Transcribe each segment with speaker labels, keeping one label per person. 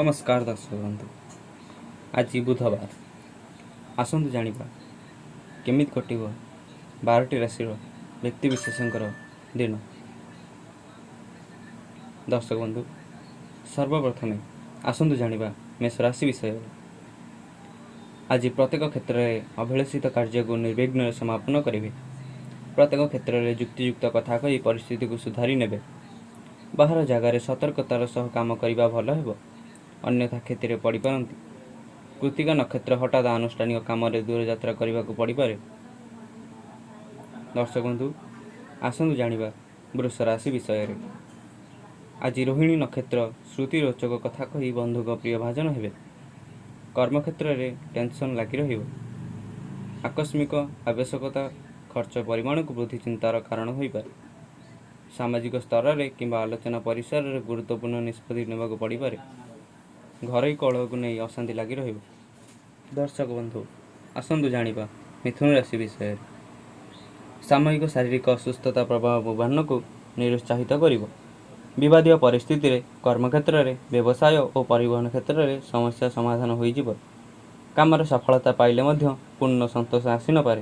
Speaker 1: ନମସ୍କାର ଦର୍ଶକ ବନ୍ଧୁ, ଆଜି ବୁଧବାର। ଆସନ୍ତୁ ଜାଣିବା କେମିତି କଟିବ 12ଟି ରାଶିର ବ୍ୟକ୍ତିବିଶେଷଙ୍କର ଦିନ। ଦର୍ଶକ ବନ୍ଧୁ, ସର୍ବପ୍ରଥମେ ଆସନ୍ତୁ ଜାଣିବା ମେଷ ରାଶି ବିଷୟରେ। ଆଜି ପ୍ରତ୍ୟେକ କ୍ଷେତ୍ରରେ ଅଭିଳଷିତ କାର୍ଯ୍ୟକୁ ନିର୍ବିଘ୍ନରେ ସମାପନ କରିବେ। ପ୍ରତ୍ୟେକ କ୍ଷେତ୍ରରେ ଯୁକ୍ତିଯୁକ୍ତ କଥା କହି ପରିସ୍ଥିତିକୁ ସୁଧାରି ନେବେ। ବାହାର ଜାଗାରେ ସତର୍କତାର ସହ କାମ କରିବା ଭଲ ହେବ, ଅନ୍ୟଥା କ୍ଷତିରେ ପଡ଼ିପାରନ୍ତି। କୃତିକା ନକ୍ଷତ୍ର ହଠାତ୍ ଆନୁଷ୍ଠାନିକ କାମରେ ଦୂରଯାତ୍ରା କରିବାକୁ ପଡ଼ିପାରେ। ଦର୍ଶକ ବନ୍ଧୁ, ଆସନ୍ତୁ ଜାଣିବା ବୃଷ ରାଶି ବିଷୟରେ। ଆଜି ରୋହିଣୀ ନକ୍ଷତ୍ର ଶ୍ରୁତିରୋଚକ କଥା କହି ବନ୍ଧୁଙ୍କ ପ୍ରିୟ ଭାଜନ ହେବେ। କର୍ମକ୍ଷେତ୍ରରେ ଟେନସନ୍ ଲାଗି ରହିବ। ଆକସ୍ମିକ ଆବଶ୍ୟକତା ଖର୍ଚ୍ଚ ପରିମାଣକୁ ବୃଦ୍ଧି ଚିନ୍ତାର କାରଣ ହୋଇପାରେ। ସାମାଜିକ ସ୍ତରରେ କିମ୍ବା ଆଲୋଚନା ପରିସରରେ ଗୁରୁତ୍ୱପୂର୍ଣ୍ଣ ନିଷ୍ପତ୍ତି ନେବାକୁ ପଡ଼ିପାରେ। ଘରୋଇ କଳହକୁ ନେଇ ଅଶାନ୍ତି ଲାଗି ରହିବ। ଦର୍ଶକ ବନ୍ଧୁ, ଆସନ୍ତୁ ଜାଣିବା ମିଥୁନ ରାଶି ବିଷୟରେ। ସାମୟିକ ଶାରୀରିକ ଅସୁସ୍ଥତା ପ୍ରଭାବ ପୂର୍ବାହ୍ନକୁ ନିରୁତ୍ସାହିତ କରିବ। ବିବାଦୀୟ ପରିସ୍ଥିତିରେ କର୍ମକ୍ଷେତ୍ରରେ, ବ୍ୟବସାୟ ଓ ପରିବହନ କ୍ଷେତ୍ରରେ ସମସ୍ୟା ସମାଧାନ ହୋଇଯିବ। କାମରେ ସଫଳତା ପାଇଲେ ମଧ୍ୟ ପୂର୍ଣ୍ଣ ସନ୍ତୋଷ ଆସିନପାରେ।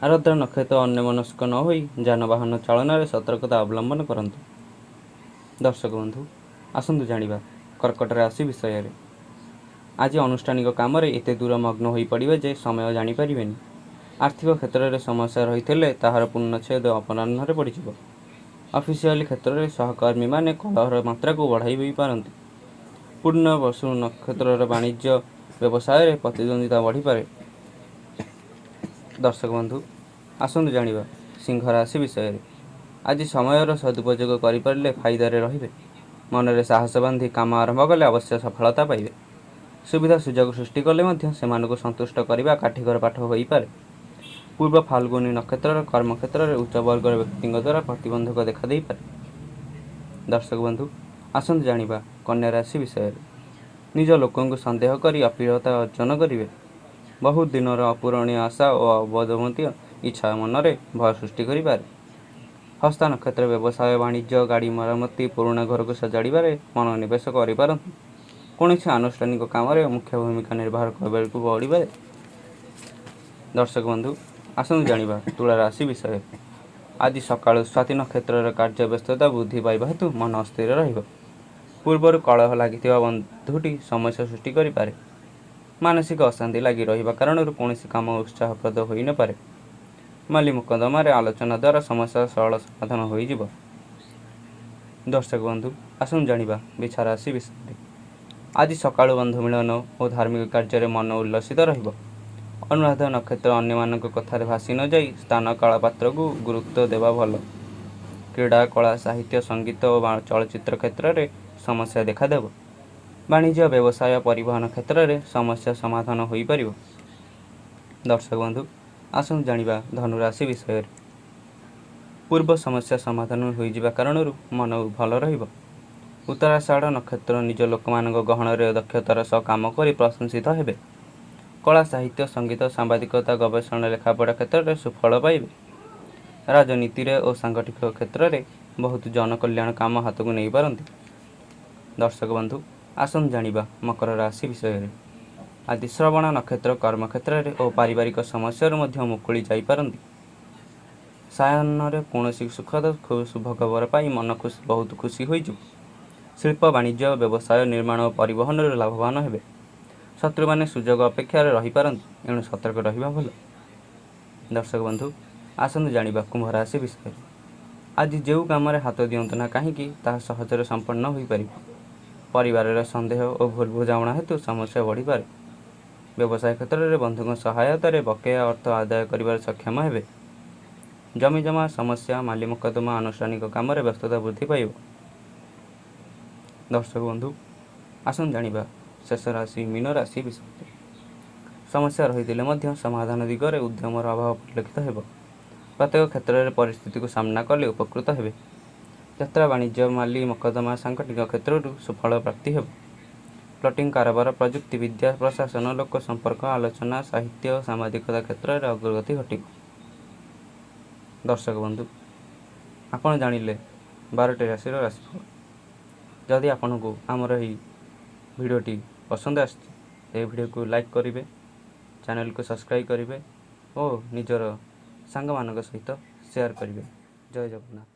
Speaker 1: ଆରଦ୍ରା ନକ୍ଷତ୍ର ଅନ୍ୟମନସ୍କ ନ ହୋଇ ଯାନବାହନ ଚାଳନାରେ ସତର୍କତା ଅବଲମ୍ବନ କରନ୍ତୁ। ଦର୍ଶକ ବନ୍ଧୁ, ଆସନ୍ତୁ ଜାଣିବା କର୍କଟ ରାଶି ବିଷୟରେ। ଆଜି ଆନୁଷ୍ଠାନିକ କାମରେ ଏତେ ଦୂର ମଗ୍ନ ହୋଇପଡ଼ିବେ ଯେ ସମୟ ଜାଣିପାରିବେନି। ଆର୍ଥିକ କ୍ଷେତ୍ରରେ ସମସ୍ୟା ରହିଥିଲେ ତାହାର ପୂର୍ଣ୍ଣଚ୍ଛେଦ ଅପରାହ୍ନରେ ପଡ଼ିଯିବ। ଅଫିସିଆଲି କ୍ଷେତ୍ରରେ ସହକର୍ମୀମାନେ କଳହର ମାତ୍ରାକୁ ବଢ଼ାଇ ଦେଇପାରନ୍ତି। ପୂର୍ଣ୍ଣବସୁ ନକ୍ଷତ୍ରର ବାଣିଜ୍ୟ ବ୍ୟବସାୟରେ ପ୍ରତିଦ୍ୱନ୍ଦ୍ୱିତା ବଢ଼ିପାରେ। ଦର୍ଶକ ବନ୍ଧୁ, ଆସନ୍ତୁ ଜାଣିବା ସିଂହ ରାଶି ବିଷୟରେ। ଆଜି ସମୟର ସଦୁପଯୋଗ କରିପାରିଲେ ଫାଇଦାରେ ରହିବେ। ମନରେ ସାହସ ବାନ୍ଧି କାମ ଆରମ୍ଭ କଲେ ଅବଶ୍ୟ ସଫଳତା ପାଇବେ। ସୁବିଧା ସୁଯୋଗ ସୃଷ୍ଟି କଲେ ମଧ୍ୟ ସେମାନଙ୍କୁ ସନ୍ତୁଷ୍ଟ କରିବା କାଠିକର ପାଠ ହୋଇପାରେ। ପୂର୍ବ ଫାଲ୍ଗୁନୀ ନକ୍ଷତ୍ରର କର୍ମକ୍ଷେତ୍ରରେ ଉଚ୍ଚ ବର୍ଗର ବ୍ୟକ୍ତିଙ୍କ ଦ୍ୱାରା ପ୍ରତିବନ୍ଧକ ଦେଖାଦେଇପାରେ। ଦର୍ଶକ ବନ୍ଧୁ, ଆସନ୍ତୁ ଜାଣିବା କନ୍ୟା ରାଶି ବିଷୟରେ। ନିଜ ଲୋକଙ୍କୁ ସନ୍ଦେହ କରି ଅପ୍ରିୟତା ଅର୍ଜନ କରିବେ। ବହୁତ ଦିନର ଅପୂରଣୀୟ ଆଶା ଓ ଅବଦମିତ ଇଚ୍ଛା ମନରେ ଭୟ ସୃଷ୍ଟି କରିପାରେ। ହସ୍ତ ନକ୍ଷତ୍ର ବ୍ୟବସାୟ, ବାଣିଜ୍ୟ, ଗାଡ଼ି ମରାମତି, ପୁରୁଣା ଘରକୁ ସଜାଡ଼ିବାରେ ମନୋନିବେଶ କରିପାରନ୍ତି। କୌଣସି ଆନୁଷ୍ଠାନିକ କାମରେ ମୁଖ୍ୟ ଭୂମିକା ନିର୍ବାହ କରିବାକୁ ପଡ଼ିପାରେ। ଦର୍ଶକ ବନ୍ଧୁ, ଆସନ୍ତୁ ଜାଣିବା ତୁଳା ରାଶି ବିଷୟରେ। ଆଜି ସକାଳୁ ସ୍ୱାତି ନକ୍ଷତ୍ରର କାର୍ଯ୍ୟ ବ୍ୟସ୍ତତା ବୃଦ୍ଧି ପାଇବା ହେତୁ ମନ ଅସ୍ଥିର ରହିବ। ପୂର୍ବରୁ କଳହ ଲାଗିଥିବା ବନ୍ଧୁଟି ସମସ୍ୟା ସୃଷ୍ଟି କରିପାରେ। ମାନସିକ ଅଶାନ୍ତି ଲାଗି ରହିବା କାରଣରୁ କୌଣସି କାମ ଉତ୍ସାହପ୍ରଦ ହୋଇନପାରେ। ମାଲି ମୋକଦ୍ଦମାରେ ଆଲୋଚନା ଦ୍ୱାରା ସମସ୍ୟା ସରଳ ସମାଧାନ ହୋଇଯିବ। ଦର୍ଶକ ବନ୍ଧୁ, ଆସନ୍ତୁ ଜାଣିବା ବିଛା ରାଶି ବିଷୟରେ। ଆଜି ସକାଳୁ ବନ୍ଧୁ ମିଳନ ଓ ଧାର୍ମିକ କାର୍ଯ୍ୟରେ ମନ ଉଲ୍ଲସିତ ରହିବ। ଅନୁରାଧା ନକ୍ଷତ୍ର ଅନ୍ୟମାନଙ୍କ କଥାରେ ଭାସି ନ ଯାଇ ସ୍ଥାନ କାଳ ପାତ୍ରକୁ ଗୁରୁତ୍ୱ ଦେବା ଭଲ। କ୍ରୀଡ଼ା, କଳା, ସାହିତ୍ୟ, ସଙ୍ଗୀତ ଓ ଚଳଚ୍ଚିତ୍ର କ୍ଷେତ୍ରରେ ସମସ୍ୟା ଦେଖାଦେବ। ବାଣିଜ୍ୟ, ବ୍ୟବସାୟ, ପରିବହନ କ୍ଷେତ୍ରରେ ସମସ୍ୟା ସମାଧାନ ହୋଇପାରିବ। ଦର୍ଶକ ବନ୍ଧୁ, ଆସନ୍ତୁ ଜାଣିବା ଧନୁରାଶି ବିଷୟରେ। ପୂର୍ବ ସମସ୍ୟା ସମାଧାନ ହୋଇଯିବା କାରଣରୁ ମନ ଭଲ ରହିବ। ଉତ୍ତରାଷାଢ଼ ନକ୍ଷତ୍ର ନିଜ ଲୋକମାନଙ୍କ ଗହଣରେ ଦକ୍ଷତାର ସହ କାମ କରି ପ୍ରଶଂସିତ ହେବେ। କଳା, ସାହିତ୍ୟ, ସଙ୍ଗୀତ, ସାମ୍ବାଦିକତା, ଗବେଷଣା, ଲେଖାପଢ଼ା କ୍ଷେତ୍ରରେ ସୁଫଳ ପାଇବେ। ରାଜନୀତିରେ ଓ ସାଂଗଠନିକ କ୍ଷେତ୍ରରେ ବହୁତ ଜନକଲ୍ୟାଣ କାମ ହାତକୁ ନେଇପାରନ୍ତି। ଦର୍ଶକ ବନ୍ଧୁ, ଆସନ୍ତୁ ଜାଣିବା ମକର ରାଶି ବିଷୟରେ। ଆଜି ଶ୍ରବଣ ନକ୍ଷତ୍ର କର୍ମକ୍ଷେତ୍ରରେ ଓ ପାରିବାରିକ ସମସ୍ୟାରୁ ମଧ୍ୟ ମୁକୁଳି ଯାଇପାରନ୍ତି। ସାୟାହ୍ନରେ କୌଣସି ସୁଖଦ ଶୁଭ ଖବର ପାଇ ମନ ଖୁସି, ବହୁତ ଖୁସି ହୋଇଯିବ। ଶିଳ୍ପ, ବାଣିଜ୍ୟ, ବ୍ୟବସାୟ, ନିର୍ମାଣ ଓ ପରିବହନରେ ଲାଭବାନ ହେବେ। ଶତ୍ରୁମାନେ ସୁଯୋଗ ଅପେକ୍ଷାରେ ରହିପାରନ୍ତି, ଏଣୁ ସତର୍କ ରହିବା ଭଲ। ଦର୍ଶକ ବନ୍ଧୁ, ଆସନ୍ତୁ ଜାଣିବା କୁମ୍ଭ ରାଶି ବିଷୟରେ। ଆଜି ଯେଉଁ କାମରେ ହାତ ଦିଅନ୍ତୁ ନା କାହିଁକି, ତାହା ସହଜରେ ସମ୍ପନ୍ନ ହୋଇପାରିବ। ପରିବାରରେ ସନ୍ଦେହ ଓ ଭୁଲ ବୁଝାମଣା ହେତୁ ସମସ୍ୟା ବଢ଼ିପାରେ। ବ୍ୟବସାୟ କ୍ଷେତ୍ରରେ ବନ୍ଧୁଙ୍କ ସହାୟତାରେ ବକେୟା ଅର୍ଥ ଆଦାୟ କରିବାରେ ସକ୍ଷମ ହେବେ। ଜମିଜମା ସମସ୍ୟା, ମାଲି ମୋକଦ୍ଦମା, ଆନୁଷ୍ଠାନିକ କାମରେ ବ୍ୟସ୍ତତା ବୃଦ୍ଧି ପାଇବ। ଦର୍ଶକ ବନ୍ଧୁ, ଆସନ୍ତୁ ଜାଣିବା ଶେଷ ରାଶି ମୀନ ରାଶି ବିଷୟରେ। ସମସ୍ୟା ରହିଥିଲେ ମଧ୍ୟ ସମାଧାନ ଦିଗରେ ଉଦ୍ୟମର ଅଭାବ ପରିଲକ୍ଷିତ ହେବ। ପ୍ରତ୍ୟେକ କ୍ଷେତ୍ରରେ ପରିସ୍ଥିତିକୁ ସାମ୍ନା କଲେ ଉପକୃତ ହେବେ। ଯାତ୍ରା, ବାଣିଜ୍ୟ, ମାଲି ମକଦ୍ଦମା, ସାଂଗଠନିକ କ୍ଷେତ୍ରରୁ ସୁଫଳ ପ୍ରାପ୍ତି ହେବ। ପ୍ଲଟିଂ କାରବାର, ପ୍ରଯୁକ୍ତି ବିଦ୍ୟା, ପ୍ରଶାସନ, ଲୋକ ସମ୍ପର୍କ, ଆଲୋଚନା, ସାହିତ୍ୟ, ସାମ୍ବାଦିକତା କ୍ଷେତ୍ରରେ ଅଗ୍ରଗତି ଘଟିବ। ଦର୍ଶକ ବନ୍ଧୁ, ଆପଣ ଜାଣିଲେ 12ଟି ରାଶିର ରାଶିଫଳ। ଯଦି ଆପଣଙ୍କୁ ଆମର ଏହି ଭିଡ଼ିଓଟି ପସନ୍ଦ ଆସିଛି, ତେବେ ଭିଡ଼ିଓକୁ ଲାଇକ୍ କରିବେ, ଚ୍ୟାନେଲକୁ ସବସ୍କ୍ରାଇବ୍ କରିବେ ଓ ନିଜର ସାଙ୍ଗମାନଙ୍କ ସହିତ ସେୟାର କରିବେ। ଜୟ ଜଗନ୍ନାଥ।